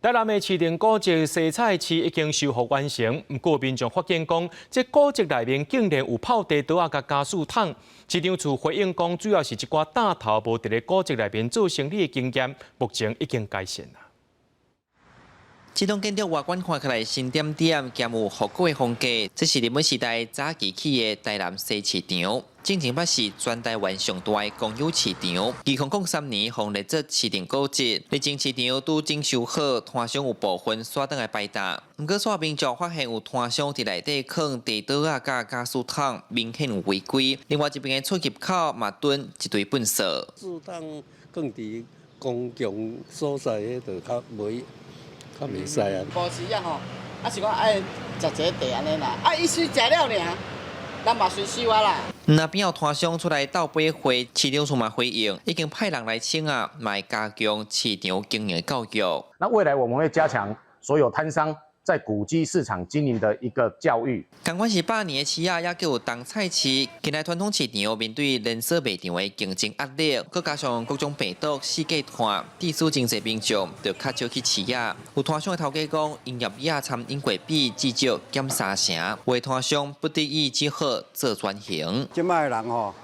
台南的市定古蹟西菜市已經修復完成，毋過民眾發現講，這古蹟內面竟然有泡茶桌仔佮家私桶。市長處回應講，主要是一寡擔頭無佇咧古蹟內面做生理的經驗，目前已經改善啦。這棟建築外觀看起來新點點，兼有復古的風格。這是日本時代早期起的台南西市場，進前捌是全台灣上大的公有市場。2003年，予列做市定古蹟，日前市場拄整修好，攤商有部分徙轉來擺檔。毋過，煞民眾發現有攤商佇內底囥茶桌仔佮家私桶，明顯有違規。另外一邊的出入口嘛囤一堆糞埽。私桶囥佇公共所在，彼就較袂較袂使啊。無時啊吼，啊是講愛食一个茶按呢啦，啊伊是食了爾，咱嘛隨收啊啦。若邊有攤商出來鬥杯貨，市長處嘛回應，已經派人來清啊，嘛會加強市場經營教育。那未來我們會加強所有攤商在古蹟市場經營的一個教育。仝款是百年的市仔，也叫冬菜市。近來傳統市場面對連鎖賣場的競爭壓力，閣加上各種病毒四界傳，致使真濟民眾就較少去市仔。有攤商的頭家講，營業額參飲過比至少減三成，有的攤商不得已只好做轉型。這擺的人吼，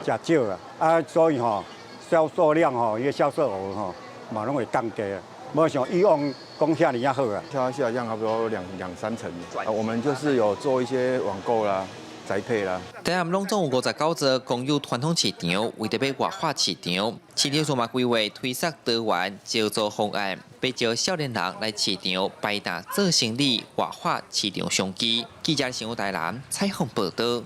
食少啊，啊，所以吼銷售量吼，伊个銷售額吼，嘛攏會降低啊。無像以往講遐爾仔好啊，下降差不多兩三成。啊，我們就是有做一些網購啦、宅配啦。台南攏總有59座公有傳統市場，為著欲活化市場，市長署嘛規劃推捒多元招租方案，欲招少年人來市場擺檔做生理，活化市場商機。記者新聞台南採訪報導。